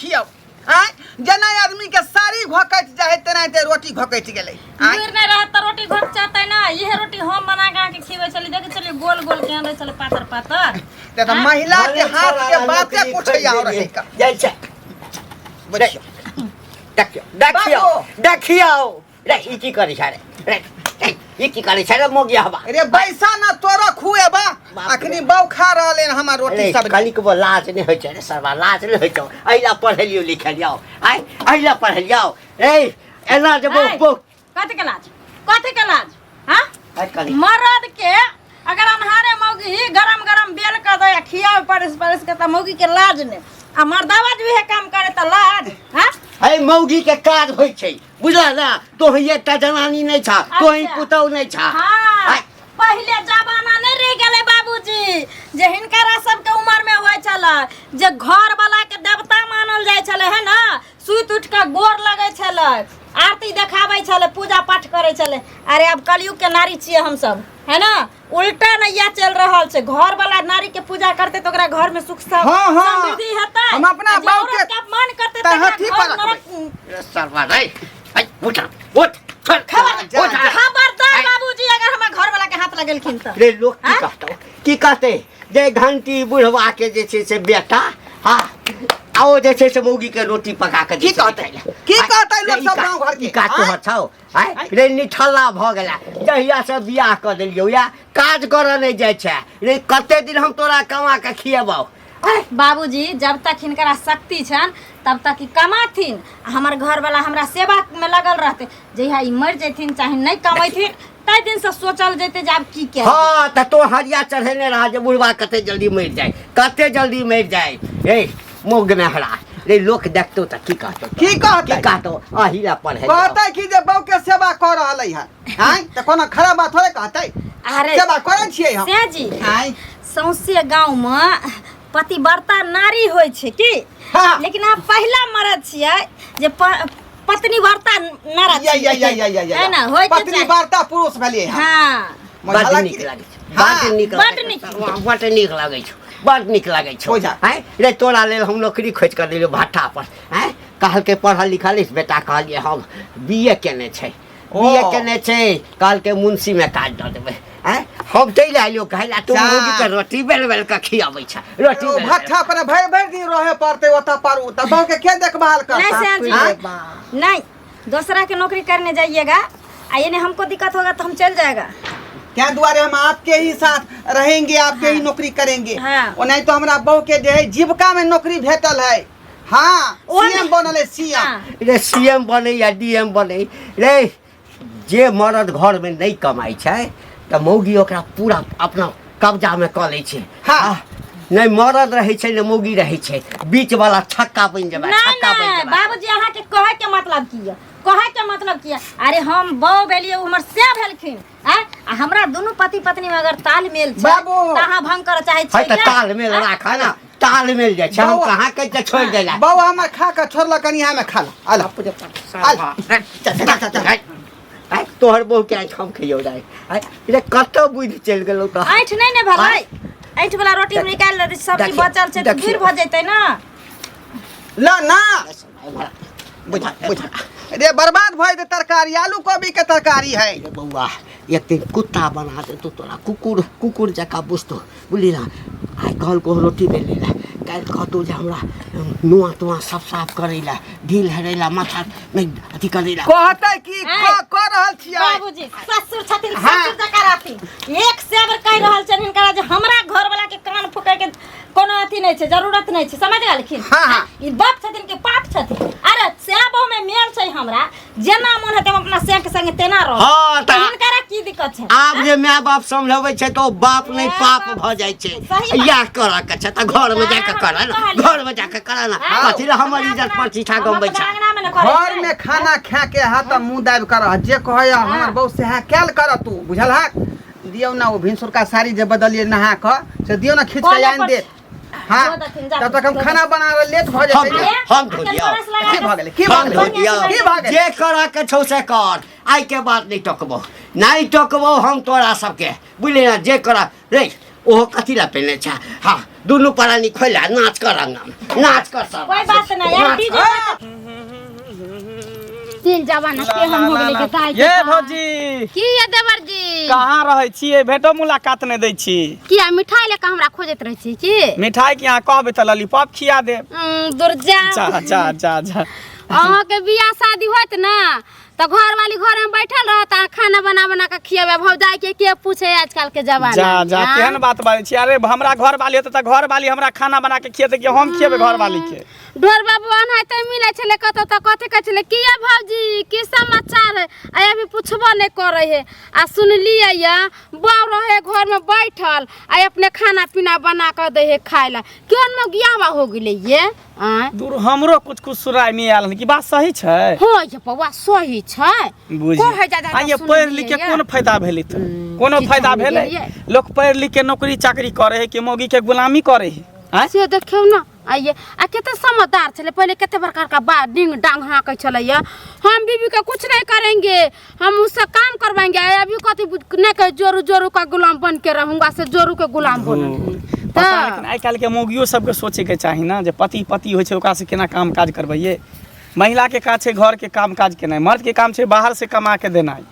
देखियौ। आँय, जेना आदमी के साड़ी घोकैत जाइ है तेनाहिते रोटी घोकैत गेलै। आँय, लुरि नहि रहत तऽ रोटी घोकचतै ना। इहे रोटी हम बना के अहाँके खिबै छली, देखै छलियै गोल गोल केहन रहै छलै, पातर पातर। ते तऽ महिला के भले हाथ के छोड़ा बाते नौकरी कुछ खोजि और देलियै। है का। जाइ छै। बुझियौ। देखियौ, देखियौ, बाबू। देखियौ रे, ई की करै छै रे? रे, ए, ई की करै छै रे मोगिया हवा? रे बैसा ना, तोरा खुएबा। बाप रे। अखनी बौ खा रहल हन हमर रोटी अरे सब्जी। कनिकबो लाज नहि होइ छै रे सरवा? लाज नहि होइ छौ? एहि ला पढ़ेलियौ लिखेलियौ, आइ एहि ला पढ़ेलियौ? ए एना जे ऐ, बो कथी के लाज, कथी के लाज? हाँ, आइ कनि मर्द के अगर अन्हारे मौगी गरम गरम बेल के दे आ खियावे परस परस के, तऽ मौगी के लाज ने, आ मर्दावा जे उहे काम करे तऽ लाज? हाँ। है, मौगी के काज होइ छै, बुझल ना? तोही एकटा जनानी नहि छा, तोही पुतहु नहि छा। हाँ। आइ, पहिले जमाना नहीं रह गेलै बाबूजी, जे हिनकरा सबके उम्र में होइ छलै, जे घर वाला के देवता मानल जाइ छलै, है ना? सुति उठि कऽ गोर लगै छलै, आरती देखाबै छलै, पूजा पाठ करै छलै। अरे आब कलयुग के नारी छियै हमसब, है ना? उल्टा नैया चलि रहल छै। घर वाला नारी के पूजा करतै तऽ ओकरा घर में सुख हाँ, हाँ। समृद्धि हेतै। हम अपना आ जे बाप के औरत के अपमान करतै तऽ तहथी ओकरा पर घर रखबै। नरक। रे सरवा रे, ऐ, उठ उठ, चल, जा, उठ। जा। खबरदार ऐ, बाबूजी, अगर हमरा घर वाला के हाथ लगेलखिन तऽ। रे लोक की आँय? कहतौ, की कहते जे घंटी बुढ़वा के जे छै से बेटा, हाँ, आ ओ जे छै से मौगी के रोटी पका के की जे छै कहतै? खाइ लए। की आँय, कहतै लोक रे, ई सब का- गाँव घर के? ई का आँय? तोहर छौ? आँय रे, निठल्ला भऽ गेला जहिया से बियाह कऽ देलियौ, या काज करऽ नहि जाइ छै। रे, कते दिन हम तोरा कमा के खिएबौ? आँय? बाबूजी, जब तक हिनकरा शक्ति छनि तब तक ई कमाथिन आ हमर घरवाला हमरा सेवा में लगल रहते। जहिया ई मरि जैथिन चाहे नहि कमैथिन, ताहि दिन से सोचल जैते जे आब की कयल। हाँ, तऽ तो हरिया चढ़ेने रहा जे बुढ़वा कते जल्दी मरि जाय, कते जल्दी मरि जाय। ए मोग नहरा रे, लोक देखतो तऽ की कहतो? की कहतै? की कहतो? अही ला पढ़े कहतै कि जे बहू के सेवा कऽ रहल है। आँय, तऽ कोनो खराब बात थोड़े कहतै? अरे सेवा करै छियै हम। से जी। आँय। सौंसे गाँव में पतिव्रता नारी होइ छै की? हाँ। लेकिन अहाँ पहिला मरद छियै जे पत्नीव्रता नारा या या या या या या है ना? होय के पत्नी चाही। वार्ता पुरुष भेलियै हम। हाँ। बड हालांकि- नीक लागै छै। हाँ। बड नीक बड लागै नीक। छै, बड नीक लागै छौ, बड नीक लागै छौ। हो जा। आँय रे, तोरा लेल हम नौकरी खोजि कऽ देलियौ भट्ठा पर। आँय, कहलकै पढ़ल लिखल अछि बेटा? कहलियै हम बी ए केने छै। ओ। बी ए केने छै, कहलकै मुंशीमे काज दऽ देबै। आँय, हम चलि आइलियौ कहै लए, तू जा। मौगीके रोटी बेल बेल कऽ खियाबै छै रोटी ओ बेल बेल। भट्ठा पर भरि भरि दिन रहे पड़तै ओतऽ पर, तऽ बहू के के देखभाल नहीं करता? श्याम जी। आँय? नहीं, दूसरा के नौकरी करने जाइएगा आ ये नहीं हमको दिक्कत होगा तो हम चल जाएगा। क्या दुआरे हम आपके ही साथ रहेंगे, आपके ही नौकरी करेंगे। हाँ। ओ नहीं तो हमरा बहू के जे है जीविका में नौकरी भेटल है। हाँ, ओ सीएम बनल है, सीएम। हाँ। रे, सी एम बनै या डी एम बनै रे, जे मरद घरमे नहि कमाइ छै तऽ मौगी ओकरा पूरा अपना कब्जामे कऽ लै छै। हाँ। नहि मरद रहै छै, नहि मौगी रहै छै, बीच वाला छक्का बनि जेबै। नहीं छक्का बनि नहीं जेबै। बाबूजी, अहाँ के कहे के मतलब की है? कहे के मतलब की है? अरे हम बहू भेलियै, ओ हमर से भेलखिन। आँय? आ हमरा दुनू पति पत्नी में अगर तालमेल छै बाबू। तऽ अहाँ भंग करऽ चाहै है छियै तऽ के? तालमेल राख ने, तालमेल जाइ छै। हम बौआ। कहाँ कहै छै छोड़ि दै लए। बहू हमर खा के छोड़लक, कनि हमे खा ला अला अल। चल चल चल चल। आइ तोहर बहू के आँखि हम खइयौ रे? आइ रे, कतऽ बुद्धि चलि गेलौ तऽ? ऐंठ नहि ने भेलै? ऐंठ वाला रोटी हम निकालि लेबै, सब्जी देखियौ, बचल छै तऽ देखियौ। दूर भऽ जेतै ने। ला ना, बुझा बुझा रे, बर्बाद भऽ जेतै तरकारी, आलू कोबी के तरकारी है। रे बौआ, एक दिन कुत्ता बना देतौ तोरा, कुकुर कुकुर जकाँ बुझतौ, बुझली ना? आइ कहलको रोटी बेलै लए, काल्हि कहतौ जे हमरा नुआ तुआ सब साफ करै लए, ढील हेरै लए, माथा नहि अथी करै लए। कहतै कि आँय। कऽ रहल छियै। बाबूजी ससुर छथिन, हाँ। ससुर जकाँ रहथिन। एक से बेर कहि रहल छनि हिनकरा जे हमरा घरवला के कान फूकै के कोनो अथी नहि छै, जरूरत नहि छै, समझ गेलखिन? हाँ, हाँ। ई बाप छथिन कि पाप छथिन? अरे से बहु में मेल छै, हमरा जेना मोन हेतै हम अपना से के संगे तेना रहब। हाँ, तऽ हिनकरा की दिक्कत छै? आब जे माय बाप समझबै छै तऽ ओ बाप नहि माय पाप बाप भऽ जाइ छै। सही बात। इएह करऽ के छै तऽ घरमे जाके करऽ ने, कहलियै। घरमे जाके करऽ ने। हाँ। कथी लए हमर इज्जत प्रतिष्ठा हम गमबै अपना छै? अंगना मे ने करै घर छियै। में खाना खा के हाथ आ मुंह दाबि कर रह, जे कहै हमर बहू सएह कैल कर तू, बुझल हक? दियौ ना, ओ भिनसुरका साड़ी जे बदलियै नहा कऽ, से दियौ ना, खींच कऽ कोने आनि पर देत। हाँ, धो देथिन, जा तब तक हम धो खाना बना रहे, लेट भऽ हम जेतै ने। हम धो अरे, दियौ। ब्रश लगा की के भऽ गेलै, की भऽ हम धो गेलै, दियौ। की भऽ गेलै? जे करऽ के छौ से कर, आइ के बाद नहि टोकबौ, नहि टोकबौ हम तोरा सबके, बुझली ने? जे करऽ रे, ओहो कथी लए पहिने छै? हँ, दुनू प्राणी खोला नाच कर अंगना में नाच कर सब कोई बात नहीं यार डीजे तीन जमाना केहन हो गेलै के दाइ ये भौजी की ये देवर जी कहाँ रहै छियै भेटो मुलाकात नहि दै छी किया मिठाई लेके हमरा खोजैत रहै छी की मिठाई के अहाँ कहबै तऽ लॉलीपॉप खिया देब दुर्जा जा जा जा जा अहाँके बियाह शादी होत ना तऽ घरवाली घर में बैठल रहत अहाँ खाना बना बना के खियेबै भौजाई के के पूछे आजकल के जमाना जा जा में, केहन बात बाजै छी अरे हमरा घर वाली होतै तऽ घर वाली हमरा खाना बना के खियेतै कि हम खियेबै घर वाली के ढोर बाबू एनाहिते मिलै छलै कतौ तऽ कथी कहै छलै की ये भौजी की समाचार है आ अभी पुछबो नहि करै है आ सुनलियै ये बाउ रहे घरमे बैठल आ अपने खाना पीना बना कऽ दै है खाय लए केहन मगियावा हो गेलै ये आँय दूर हमरो कुछ कुछ सुराय में आयल हन कि बात सही छै हँ ये बौआ सही छै बुझि कहै जा जा आ ये पढ़ि लिख के कोन फायदा भेलै तऽ कोनो की फायदा जानि भेलै गेलियै। लोक पढ़ि लिख के नौकरी चाकरी करे है कि मौगी के गुलामी करे है आँय से देखियौ ने आइए आ कते समझदार छलै पहिले कते बड़का बड़का बा डिंग डांग हाँकै छलै हम बीबी के कुछ नहीं करेंगे हम उससे काम करवाएंगे आ अभी कथी नहीं कहे जोरू जोरू का गुलाम बन के रहूंगा से जोरू के गुलाम बनल पता तऽ लेकिन आइ काल्हिके मौगियो सबके सोचैके चाही ने जे पति पति होइ छै ओकरासँ केना काम काज करबैये महिलाके काज छै घरके काम काज केनाइ मर्दके काम छै बाहर से कमा के देनाइ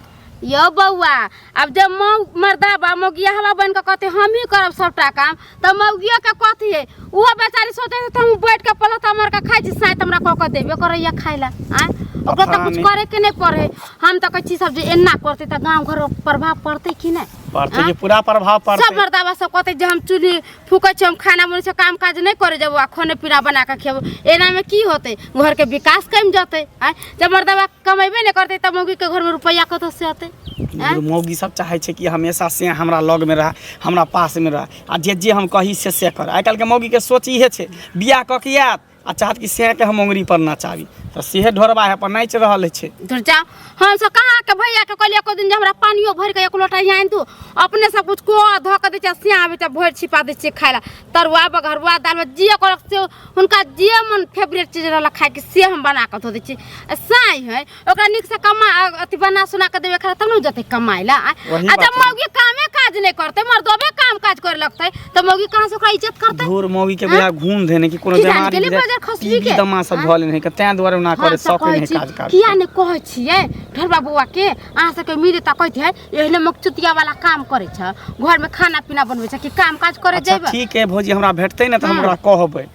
यौ बौआ आब जब मौ मर्दाबा मौगियाहबा बनि कऽ कहतै हमही करब सभटा काम तऽ मौगियोके कथी है ओहो बेचारी सोचै छै तऽ हम बैठ कऽ पलथा मारि कऽ खाइ छी साइत हमरा कऽ कऽ देबे करैया खाइ लए आँय ओकरा तऽ पता कुछ नहि। करे के नहि पड़े हम तऽ कहै छी सब जे एना करतै तऽ गाँव घर प्रभाव पड़तै कि नहि पड़तै कि पूरा प्रभाव सब पड़तै मर्दाबा सब कहतै जे हम चूल्ही फूकै छी हम खाना बनै छै काम काज नहि करे जेबो आ खाने पीना बना कऽ खेबो एनामे की होतै घरके विकास कमि जेतै आँय जब मर्दाबा कमेबे नहि करतै तब मौगीके घरमे रुपैआ कतऽ से अतै आँय मौगी सब चाहै छै कि हमेशा से हमरा लगमे रहए हमरा पासमे रहए आ जे जे हम कही से से कर आइ काल्हिके मौगीके सोच इहे छै बियाह कऽ के आयत आ चाहत कि सएहके हम अङ्गुरी पर नचाबी तऽ सेहे ढोरबा है अपन नाचि रहल छै धुर जाओ हम सब कहाँ के भैया के कहलियै एको दिन जे हमरा पानियो भरि के एक लोटा आनि दू अपने सब कुछ को धऽ के दै छियै सिया आबै छै भरि छिपा दै छियै खाय लए तरुआ बघरुआ दाल भात जे करक से हुनका जे मन फेवरेट चीज रहल खायके से हम बना कऽ धऽ दै छियै आ साँइ है ओकरा नीकसँ कमा अथी बना सुना कऽ देबै खाय लए तब ने जेतै कमाय लए आ वही आ बात जब मौगी कामे काज नहि करतै मर्दबे काम काज करे लगतै तऽ मौगी कहाँ से ओकरा इज्जत करतै धूर मौगी के बुझा घूम धेने कि कोनो की जाने बीमारी गेलै बुझा बाजार खसबी टीबी के? दमा सब भऽ लेने है तें दुआरे ओना करे हम सब शौक कहै नहि छी काज काज किया नहि कहै छियै ढोलबा बौआ के अहाँ सबके मिले तऽ कहैत है एहने मकचुतिया वाला काम करै छ घरमे खाना पीना बनबै छ कि काम काज करे अच्छा जेबै ठीक है भौजी हमरा भेटतै ने तऽ हम ओकरा कहबै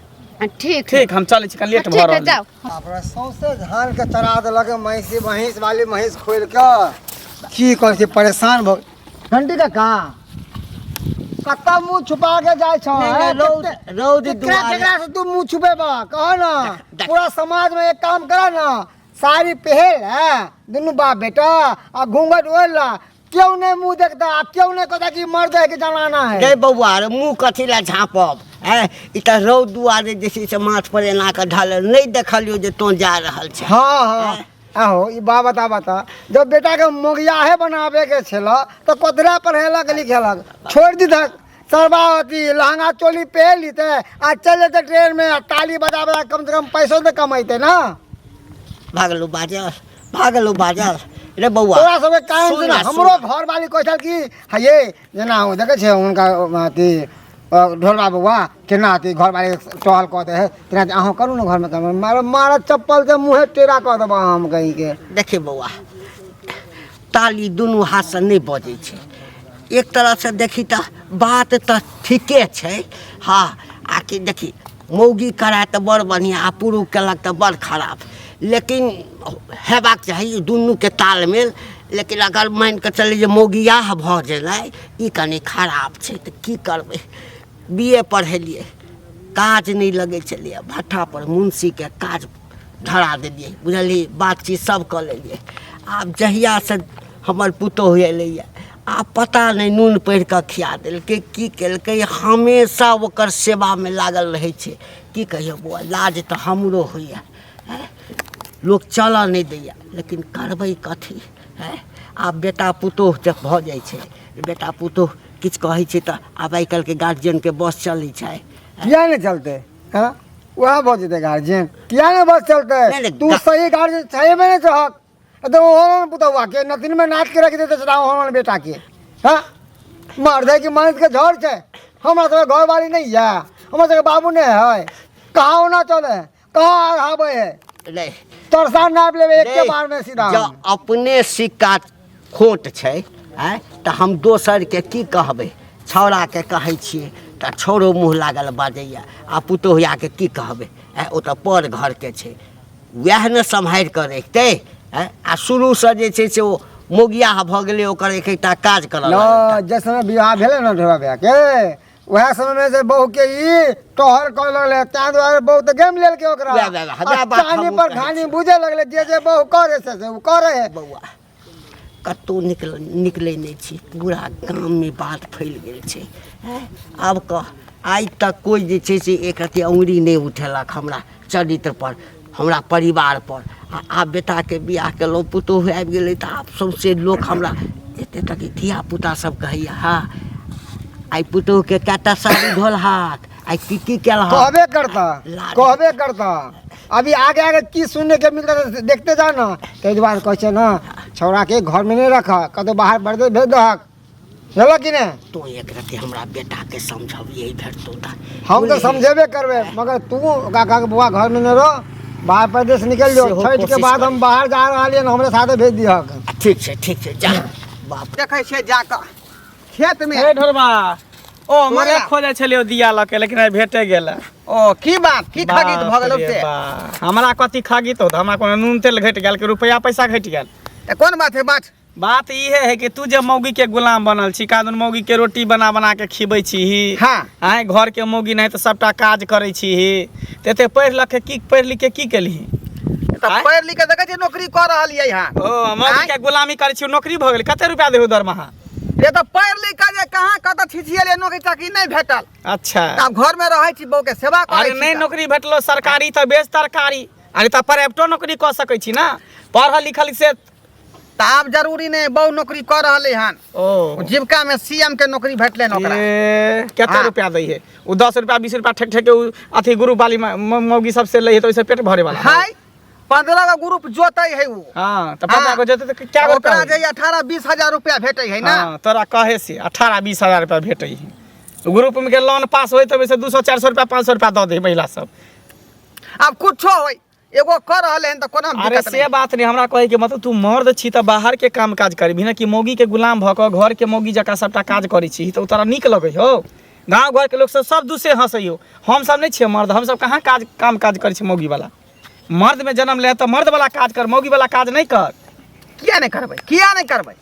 ठीक ठीक हम चलै छी कनि लेट भऽ ठीक है रहल है जाओ बाप रे, सौंसे धान के चरा देलक महिषी महींस वाली महींस खोलि कऽ की कहै छी परेशान भऽ घंटी काका कतऽ मुँह छुपा के जाइ छौ नहि, नहि, हैं? रौद रौद केकरा दुआरे केकरा से तू मुँह छुपेबा कह ना देख। पूरा समाज में एक काम कर ना साड़ी पहिर है दुनू बाप बेटा आ घूंघट ओढ़ ला क्यों नहीं मुंह देखता आ क्यों नहीं कहता कि मर्द है कि जनाना है गे बौआ रे मुँह कथी लए झाँपब आँय ई तऽ रौद दुआरे जे छै से माथ पर एना कऽ ढालल नहि देखलियौ जे तोँ जा रहल छह हाँ हाँ आहो ई बा बता बता जब बेटा के मोगियाहे बनावे के छल तो कतरा पढ़ेलक लिखेलक छोड़ दीधक सरबा अथी लहंगा चोली पहन लीते आ चल जेते ट्रेन में आ ताली बजा बजा कम से कम पैसो तो कमेते ना भागलू बाजल भागलू बाजल रे बौआ तोरा सबके काम सुन से ना, हमरो सुन। घर वाली कहै छल कि हे जेना ओ देखै छै हुनका अथी ढोलबा बौआ केना अथी घर वाली टहल कऽ दे है तेना अहूँ करू ने घरमे काम मारो मारत चप्पल से मुँहे टेढ़ा कऽ देबऽ हम कहीं के देखी बौआ ताली दुनू हाथसँ नहि बजै छै एक तरहसँ देखी तऽ बात तऽ ठीके छै हँ आ कि देखी मौगी कराय तऽ बड़ बढ़िआँ आ पुरुष केलक तऽ बड़ खराब लेकिन हेबाक चाही दुनूके तालमेल लेकिन अगर मानि कऽ चली जे मौगियाह भऽ गेलै ई कनि खराब छै तऽ की करबै बी ए पढ़ेलियै काज नहि लगै छलैए भट्ठापर मुंशीके काज धरा देलियै बुझलियै बातचीत सब कऽ लेलियै आब जहियासँ हमर पुतोहु एलैए आब पता नहि नून पढ़ि कऽ खिया देलकै की केलकै हमेशा ओकर सेवामे लागल रहै छै की कहियौ बौआ लाज तऽ हमरो होइए लोक चलऽ नहि दैए लेकिन करबै कथी आँय आब बेटा पुतोहु जब भऽ जाइ छै बेटा पुतोहु किछु कहै छै तऽ आब आइ काल्हिके गार्जियनके बस चलै छै किया नहि चलतै हँ वएह भऽ जेतै गार्जियन किया नहि बस चलतै नहि, नहि, तू सही गार्जियन सही में नहि चाहक तो ओहन पुतौआ के नतिन में नाच के रख देते सदा ओहन बेटा के हाँ मर्द है कि मर्द के झड़ छै हमरा सब घरवाली नहीं है हमर सबके बाबू नहि है कहाँ ओना चले है कहाँ अढ़ाबै है नहीं तरसा नापि लेबै एके नहीं, बार में सीधा जँ हम। अपने सिक्का खोट छै आँय तऽ हम दोसरके की कहबै छौड़ाके कहै छियै तऽ छौड़ो मुँह लागल बाजैए आ पुतोहियाके की कहबै आँय ओ तऽ पर घरके छै वएह ने सम्हारि कऽ रखतै आँय आ शुरूसँ जे छै से ओ मोगियाह भऽ गेलै ओकर एक एकटा काज करऽ न लगलै जे समय विवाह भेलै ने ढोरा भैयाके वएह समय में से बहू के ई टहल करे लगले ताहि दुआरे बहू तऽ गेम लेलकै ओकरा वएह, वएह, वएह, आ बात चानी हमहूँ पर कहै घानी छी। बुझे लगले जे जे बहू करे से से ओ करे है बौआ कतहु निकलै नहि छी पूरा गाममे बात फैल गेल छै आँय आब कह आइ तक कोइ जे छै से एक रत्ती अङ्गुरी नहि उठेलक हमरा चरित्रपर हमरा परिवारपर आ आब बेटाके बियाह केलहुँ पुतोहु आबि गेलै तऽ आब सौँसे लोक हमरा एतेक तक धियापुता सब कहैए हँ आइ पुतोहुके कए टा साड़ी धोलहक आइ की की केलहक कहबे करता लाज। कहबे करता अभी आगे आगे की सुनने के मिलता है, देखते जा ना ताहि दुआरे कहै छै ना छौड़ा के घर में नहीं रख कतौ बाहर बरदे भेज दहक बुझलक कि नहि तू एक रति हमरा बेटाके समझबियै भेटतौ तऽ हम तऽ समझेबे करबै मगर तू ओकरा कह के बौआ घर में नहि रह बाहर परदेश निकल जो सेहो छठि के कोशिश बाद हम करी। बाहर जा रहलियै हन हमरे साथे भेज दिहक ठीक छै ठीक छै जा बाप देखै छियै जाकऽ खेत में ए ढोरबा ओ तोरे मरा खोजै छलियौ दिया लऽ के लेकिन आइ भेटे गेल ओ की बात की खगीत भऽ गेलौ बाप रे से बा। हमरा कथी खगीत होत हमरा कोनो नून तेल घटि गेल कि रुपया पैसा घटि गेल तऽ कोन बात है बात बात इहे है कि तू जे मौगी के गुलाम बनल छी कादुन मौगी के रोटी बना बना के खिबै छी हाँ। आँय घर के मौगी नहीं तऽ सबटा काज करै छी तऽ एते पढ़ि लिख के की पढ़ि लिख के की केलही तऽ आँय? पढ़ि लिख के देखै छियै नौकरी कऽ रहलियै हँ ओ मौगी के गुलामी करै छी नौकरी भऽ गेल कते रुपया देहु दरमाहा रे तऽ पढ़ि लिख के जे कहाँ कतऽ छिछिएलियै नौकरी चाकरी नहि भेटल अच्छा तऽ आब घरमे रहै छी बहू के सेवा करै अरे छी नहि तऽ। नौकरी भेटलो सरकारी तऽ बेच तरकारी अरे तऽ प्राइवेटो नौकरी कऽ सकै छी ना पढ़ल लिखल से तऽ आब जरूरी नहि बहु नौकरी कऽ रहलै हन ओ जीविका में सीएम के नौकरी भेटलै हन ओकरा ए, कते हाँ। रुपया दै है ओ 10 रुपया 20 रुपया ठेक ठेक के उ अथी ग्रुप वाली मौगी सब से लै है तऽ ओहिसे पेट भरे वाला है 15 गो ग्रुप जोतै है उ हाँ तऽ 15 हाँ। गो जोतै तऽ क्या रुपया ओकरा होई? जे 18 20 हजार रुपया भेटै है ना हाँ तोरा कहे से 18 20 हजार रुपया भेटै है ग्रुप में के लोन पास होय तऽ ओहिसे 200 400 रुपया 500 रुपया दऽ दे महिला सब आब कुछो होय एगो कर रहले हन तऽ कोनो अरे दिक्कत से नहीं बात नहीं हमरा कहे के मतलब तू मर्द छी तऽ बाहर के काम काज करबी ना कि मौगी के गुलाम भऽ कऽ घर के मौगी जकाँ सबटा काज करै छी तऽ ओ तोरा नीक लगै हौ गाँव घर के लोक सब सब दूसे हंसै हौ हम सब नहि छियै मर्द हम सब कहाँ काज काम काज करै छी मौगी वाला मर्द में जन्म ले तऽ मर्द वाला काज कर मौगी वाला काज नहि कर किया नहीं करबै किया नहीं करबै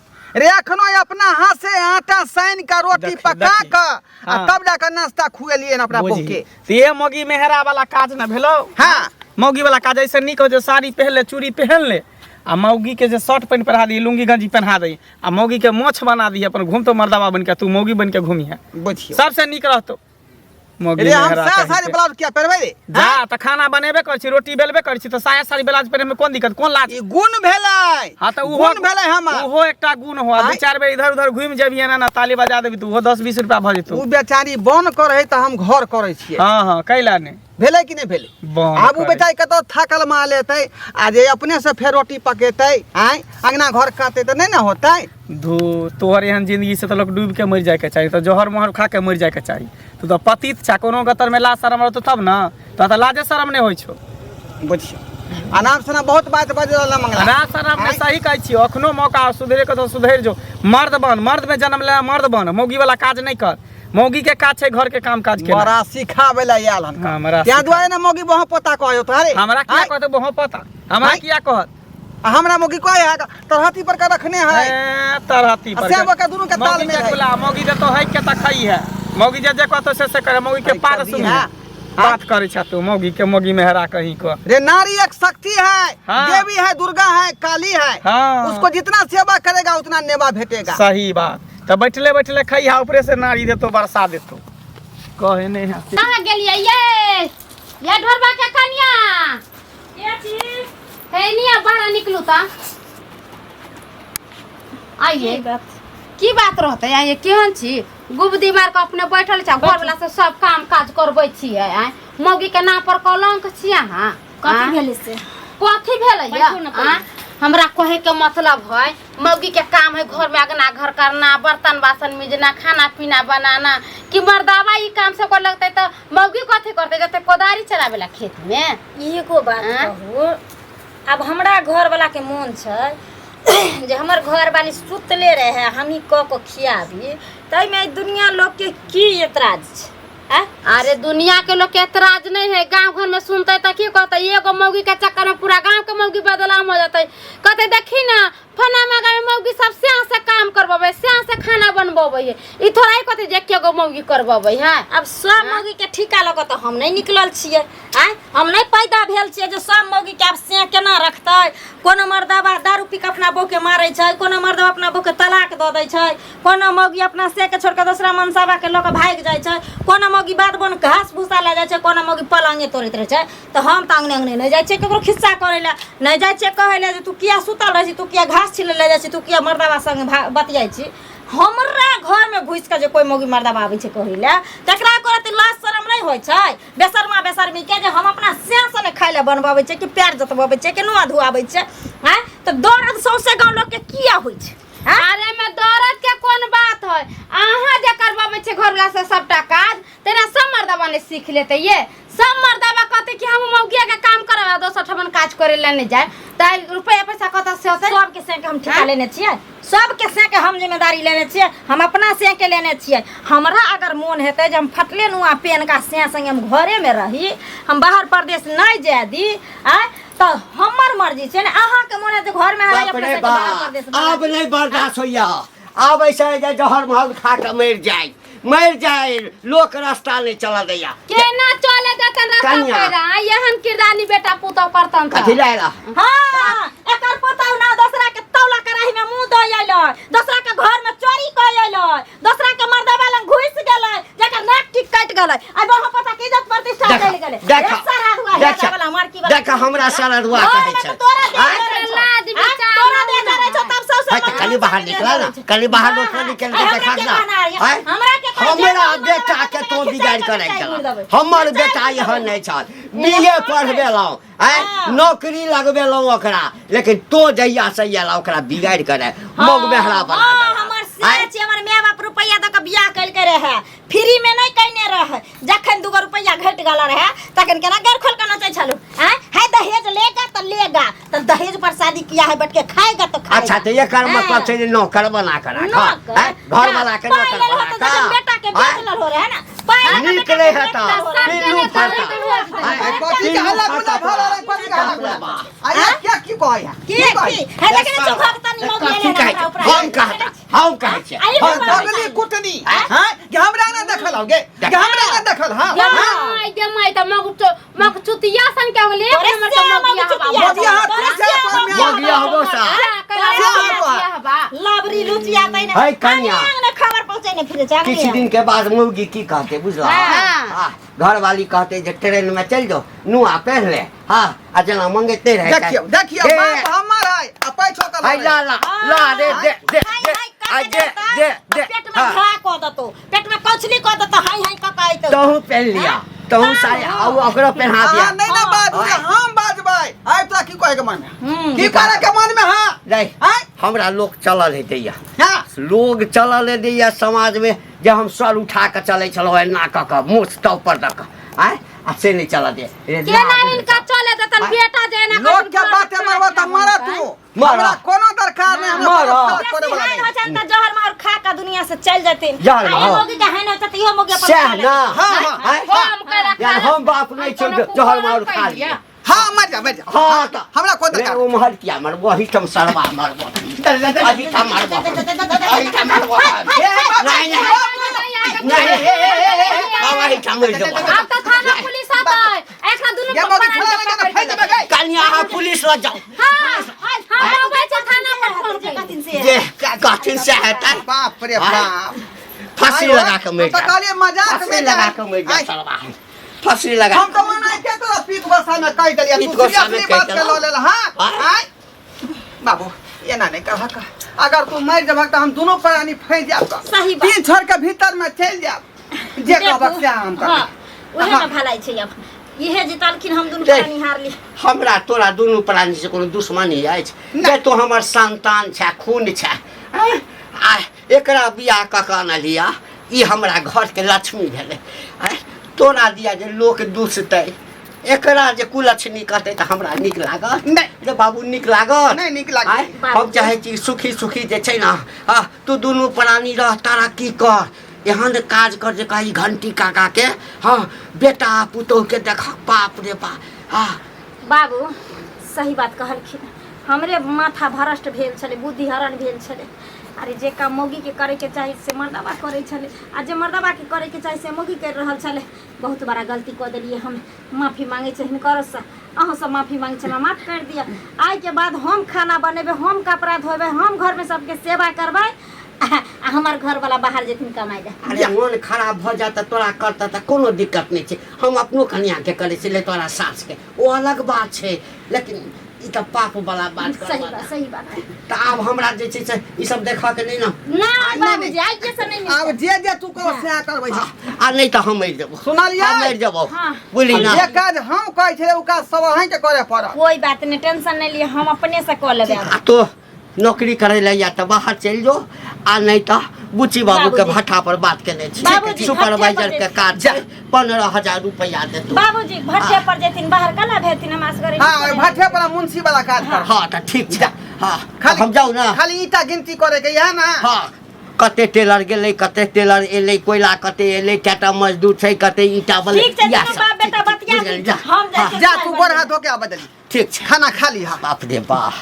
रे एखनो अपना हाथ से आटा सानि के रोटी देखी, पका देखी। के आ हाँ। तब जाके नाश्ता खुएलियै हन अपना बहू बुझही के तऽ ये मौगी मेहरा वाला काज न भेलौ हाँ। मौगी वाला काज ऐसे नीक हो जे साड़ी पहन ले चूड़ी पहन ले आ मौगी के जे शर्ट पैंट पहिरा दी लुंगी गंजी पहना दी आ मौगी के मोछ बना दी अपन घूमतो मर्दाबा बन के तू मौगी बन के घूमिहे बुझियौ सबसे नीक रहतो मौगी रे हम मेहरा साया कहीं साड़ी के। ब्लाउज किया पहिरबै रे जा तऽ खाना बनेबे करै छी रोटी बेलबे करै छी तऽ साया साड़ी ब्लाउज पहिरे में कोन दिक्कत कोन लाज ई गुण भेलै हाँ तऽ उहो गुण भेलै हमर उहो एकटा गुण हो दू आँय? चारि बेर इधर उधर घुमि जेबही एना ना ताली बजा देबी तऽ उहो दस बीस रुपया भऽ जेतौ उ बेचारी बन करै तऽ हम घर करै छियै हाँ हाँ कैला नहि भेलै कि नहि भेलै बन आब उ करै। बेचारी कतौ थाकल माल एतै आ जे अपने से फेर रोटी पकेतै आँय अंगना घर काटतै तऽ नहि ने होतै धू तोहर एहन जिंदगी से तऽ लोक डूबि के मरि जायके चाही तऽ जहर मोहर खा के मरि जायके चाही तू तऽ पतित छा कोनो गतर में लाज शरम रहतौ तब ना तोरा तऽ लाजे शरम नहि होइ छौ बुझियौ अनाप शनाप बहुत बात बाजि रहल मंगला अनाप शनाप ने सही कहै छियौ अखनो मौका सुधरे के तऽ सुधरि जो मर्द बन मर्द में जन्म ले मर्द बन मौगी वाला काज नहि कर मौगी के काज छै घर के काम काज के बड़ा सिखाबै लए आयल हन हाँ, बड़ा तें सिखा- दुआरे ने मौगी बहु पोता कहयो तोहरे हमरा किया आँय? कहतौ बहु पता हमरा आँय? किया कहत आ हमरा मौगी कहै है तरहती पर के रखने है ए, तरहती पर आ सेबो के दुनू के ताल मौगी मेल के है। गुलाम, मौगी दे तो है के त खई है मौगी जे जे कहतो से से करे मौगी के है, पार कभी सुन है। बात करे छा तू मौगी के मौगी मेहरा कहीं को रे नारी एक शक्ति है हाँ। देवी है दुर्गा है काली है हाँ। उसको जितना सेवा करेगा उतना नेवा भेटेगा सही बात त बैठले बैठले खई है ऊपरे से नारी देतो बरसा देतो कहे नहीं है कहाँ गेलियै ये ये ढोरबा के कनिया के छी हे निया बाहर निकलू ता आइए की बात रहतै आइए केहन छी गुबदी मार के अपने बैठल छै घर वाला से सब काम काज करबै छियै आँय मौगी के नाम पर कलंक छी अहाँ कथी आँय? भेलै से कथी भेलै बैठू ने पहिले। आँय? हमरा कहे के मतलब है मौगी के काम है घर में अगना घर करना, बर्तन बासन मिजना, खाना पीना बनाना, कि मर्दावा ई काम सब कर लगते तो मौगी कथी करते जते कोदारी चलावेला खेत में। एगो बात आँय? कहू, आब हमरा घर वाला के मोन छै जे हमर घर वाली सुतले रहे, हमही कऽ कऽ खियाबी, ताहिमे दुनिया लोग के की एतराज छै? आँय? अरे दुनिया के लोग के एतराज नहीं है, गांव घर में सुनते तो की कहते, एगो मौगी के चक्कर में पूरा गांव के मौगी बदनाम हो जाते। कहते देखी ना फना मगा में मौगी सब स्याह से काम करबे, स्याह से खाना बनबे है, ई थोड़ा ही कहते जे एके गो मौगी करबे है। आब सब मौगी के ठीका लऽ कऽ तऽ हम नहि निकलल छियै। आँय, हम नहि पैदा भेल छियै जे सब मौगी के आब से केना रखतै। कोनो मर्दबा दारू पी कऽ अपना बहू के मारै छै, कोनो मर्दबा अपना बहू के तलाक दऽ दै छै, कोनो मौगी अपना से के छोड़ि कऽ दोसरा मनसाबा के लऽ कऽ भागि जाइ छै, कोनो मौगी बाध बन घास भूसा लए जाइ छै, कोनो मौगी पलंगे तोड़ैत रहै छै। तऽ हम तऽ अङ्गने अङ्गने नहि जाइ छियै ककरो खिस्सा करै लए, नहि जाइ छियै कहै लए जे तू किया सुतल रहै छी, तू किया घास छिलै लए जाइ छी, तू किया मर्दबा संगे बतियाइ छी। हमरा घरमे घुसि कऽ जे कोइ मौगी मर्दबा आबै छै कहै लए, तकरा करत लाज शरम नहि होइ छै? बेशर्मा बेशर्मी के जे हम अपना स्यासँ नहि खाइ लए बनबबै छियै कि पैर जोतबबै छियै कि नुआ धुआबै छियै? आँय, तऽ दर्द सौंसे गाँव लोकके किया होइ छै? अरे में दर्द के कोन बात है, अहाँ जे करबाबै छै घरवाला से सबटा काज, तेना सब मर्दबा ने सीख लेते। ये सब मर्दबा कहते कि हम मौगिया के काम करब आ दोसर ठमन काज करे ला नहीं जाए, त रुपया पैसा कतऽ से होतै? सबके से के हम ठेका लेने छियै, सबके से के हम जिम्मेदारी लेने छियै, हम अपना से के लेने छियै। हमरा अगर मोन हेतै जे हम फटले नुआ पेन का से संगे हम घरेमे रही, हम बाहर परदेश नहि जाय दी, आँय, तऽ हमर मर्जी छै ने। अहाँके मोन हेतै घरमे रही, बाप अपना रे सबके बाहर बाप, परदेश आब नहीं बर्दाश्त होइया। आब ऐसा है जे जहर महल खा के मरि जाय, मरि जाय, लोक रास्ता नहीं चला दैया। केना चले देतन रास्ता कन्या। पैरा, एहन किरदानी बेटा पुतौ करतन त। कथी लए ला? हाँ, एकर पुतहु ना दोसरा के तौला कड़ाही में मुंह दऽ अयलै, दोसरा के घर में चोरी कऽ अयलै, दोसरा के मर्दबा लग घुसि गेलै, जकर नाक टिक कटि गेलै। आइ बहु पता के इज्जत प्रतिष्ठा देखा, चलि गेलै। देखा, एक सरहदुआ हे देखा, वाला मारकी वाला। देखा, हमरा सरहदुआ घर कहै में छै। तऽ तोरा दे आँय? जरै छौ। लाज आँय? विचार तोरा दे जरै छौ, तब सबसे है तऽ कनि बाहर निकला ना, कनि बाहर लोक निकल के हमरा देखा के ना। कहना है? आँय? हमरा के कहना है? हमरा जे बेटा के तो खिचड़ी बिगाड़ के खिचड़ी राखि गुड़ देलक। देबै। हमर बेटा एहन नहि छल, बीए पढ़बेलहुँ, आँय, नौकरी लगबेलहुँ ओकरा, लेकिन तो जहिया से अयला ओकरा बिगाड़ि के राखि मौग मेहरा बना हाँ, देलक। हमर आँय? से छै, हमर माय बाप रुपैआ दऽ कऽ बियाह केलकै रहए, फ्री में नहि कयने रहै। जखन दूगो रुपैआ घटि गेल रहै तखन केना गैर खोल कऽ नचै छलहुँ? आँय, है दहेज लेगा तऽ लेगा, तऽ दहेज पर शादी किया है, बैठ के खाएगा तो खाएगा। अच्छा, तऽ एकर मतलब छै जे नौकर बना कऽ राख, नौकर? आँय? घर वाला के पाइ नौकर लेलहो बना तऽ जखन कऽ, बेटा के आँय? बेच लेलहो रहै ने, पाइ लऽ कऽ नीक बेटा नहि के हेतऽ, बेच लेलहो रहै। पिल्लू फड़ता। आँय? कथी के पिल्लू हल्ला गुल्ला फड़ता भऽ रहल है? कथी के हल्ला तोरा। गुल्ला? आ ये क्या की कहै है? की की है, देखने चौखा तनी मौगी कथी एलै कहै हमरा छै? ऊपर। हम कहता, हम कहै छियै, आइ हम कहै छियै। पगली कुटनी हैं कि हमरा ना देखल होगे, कि हमरा ना देखल? हां। माय गे माय, त मग मग चुतिया सन के होले एक तोरे नंबर से के मगिया मग हबा। चुतिया। मोदिया हाथ तोरे से से पर में मगिया हबो सा। लबरी लुचिया तै ने है कन्या। ने खबर पहुंचै ने फिरे जान। किछु दिन के बाद मौगी की कहते बुझला? हाँ। हाँ, घरवाली कहते जे ट्रेन में चल जाओ, नुआ पहन ले, हाँ, आ जेना मंगेते रहे। देखियो देखियो, बाप हमर है आ पैछो के हाय, ला ला ला रे, दे दे दे, आ दे दे दे। पेट में हाँ। घा क दतो, पेट में कछली क दतो, हाय हाय क कहैतो। तहु पहन लिया, तहु सारे आ ओकरो पहना दिया। अहाँ नहीं ना बाजू, हाँ। हम बाजबै। आइ तोरा की कहै के मन में, की करे के मन में? हां। नहीं। आँय? हमरा लोग चलल है दैया। हां। लोग चलल है दैया समाज में जे हम सर उठा के चलै छलहुँ एना कऽ कऽ मोछ टॉप पर दऽ कऽ, आँय, आ से नहि चलऽ दे रे, केना लाज हिनका चले देतन बेटा जे एना लोग के बाते मरबो त मरत तू। मरऽ। हमरा कोनो दरकार नहीं, हमरा मरऽ। कोनो फर्क पड़े वाला बेसी नहीं। हैन हो छन त जहर मार खा के दुनिया से चल जेथिन। जहर आ मार। ई मौगी के हैन हो त इहो मौगी अपन सएह खा ना। लेतै। हाँ, हाँ। आँय? हम करा यार हम बाप नहीं हम छौ कोनो जहर मार कुकुर खा कैलियै। लिया। हाँ, मर जा, मर जा। हाँ, तऽ हमरा कोई रे, दरकार ओ महल किया मरबो, एहिठाम सरवा मरबो, एहिठाम मरबो, एहिठाम मरबो। नहीं नहीं नहीं, हे, हे, हे, हे, हम एहिठाम मरि जेबो। आब तऽ थाना पुलिस आतै, एखन दुनू ये मौगी छोड़ा लगे ना, फेंक देबै गई। कनिया, अहाँ पुलिस लग जाओ। हां, हम अबै छै थाना पर फोन करि। कथिन से जे कथिन से हेतै? बाप रे बाप। फांसी लगा के मरि तो जा। कहलिए मजाक फांसी में लगा के मरि जा आइ, सरवा, फांसी लगा। हम तो मना के तोरा पीत गोसा में कह देलिए, पीत तू गोसा में सीरियसली कहि बात के देलहुँ। लऽ लेल। हां। हाँ। आइ बाबू, एना नहीं कहक, अगर तू मरि जेबहक तऽ हम दुनू प्राणी फँसि जायब तऽ सही बात। तीन छोड़ के भीतर में चलि जायब, जे कहबक से हम हाँ, करबै। उहे में भलाई छै। अब इहे जीतलखिन हम दुनू देख। प्राणी हारली। हमरा तोरा दुनू प्राणी से कोनो दुश्मनी अछि? जे तू हमर संतान छै, खून छै, आँय? आ एकरा बियाह कऽ कऽ अनलिया, ई हमरा घरके लक्ष्मी भेलै। आँय? तोरा दिया जे लोक दुसतै, एकरा जे कुलक्षणी कहतै तऽ हमरा नीक लागत? नहि। रे बाबू, नीक लागत? नहि नीक लागत। आँय? हम चाहै छी सुखी सुखी जे छै ने, हँ, तू दुनू प्राणी रह, तरक्की कर, एहन काज कर जे कही घंटी काका के, हँ, बेटा पुतोह के देख, बाप रे बाप। हँ बाबू सही बात कहलखिन, हमरे माथा भ्रष्ट भेल छलै, बुद्धि हरण भेल छलै। अरे जे काम मौगीके करैके चाही से मर्दबा करै छलै, आ जे मर्दबाके करैके चाही से मौगी करि रहल छलै। बहुत बड़ा गलती कऽ देलियै हम, माफी मांगै छी हिनकरसँ, अहूँ सब माफी मांगै छी, हमरा माफ करि दिअ। आइके बाद हम खाना बनेबै, हम कपड़ा धोबै, हम घरमे सबके सेवा करबै, आ हमर घरवला बाहर जेथिन कमाइ लए। अरे मोन खराब भऽ जात तऽ तोरा करतऽ तऽ कोनो दिक्कत नहि छै, हम अपनो कनियाके करै छियै, तोरा सासके ओ अलग बात छै, लेकिन ई तऽ पाप वाला बात सही करबा। बात, सही बात। तऽ आब हमरा जे छै से ई सब देखऽ के नहि ने। ना बाबूजी, आइए से नहीं। आब जे जे तू कह सएह करबै। आ नहि तऽ हम मरि जेबो। सुनलियै? हम मरि जेबो। हाँ। बुझली ना? जे काज हम कहै छलै ओ काज सब अहींके करे पड़त। कोई बात नहीं, टेंशन नहीं लिए, हम अपने से कऽ लेबै। आ तो नौकरी करे ला या तऽ बाहर चलि जो, आ नहि तऽ बुच्ची बाबू के बाबूजी। भट्ठा पर बात केने छी। बाबूजी, सुपरवाइजर भट्ठे के पर काज छै, 15,000 रुपया देतौ। बाबूजी भट्ठे पर जेथिन, बाहर कला भेथिन हमरा सगरे? हाँ, ओहि भट्ठे पर मुंशी वाला काज कर। हाँ तऽ ठीक छै। हाँ। खाली हम जाउ ने? खाली ईटा गिनती करे के इएह ना? हाँ, कते टेलर गेलै, कते टेलर एलै, कोयला कते एलै, कएटा मजदूर छै, कते ईटा बनलै। ठीक छै, इएह दुनू सब। बाप बेटा ठीक, बतिया। बुझि गेली, जा। हम जाइ हाँ, छियै जा चाय तू बनबै। गोर हाथ धो के आ बदली। ठीक छै। खाना खा ली। हाँ बाप रे बाप।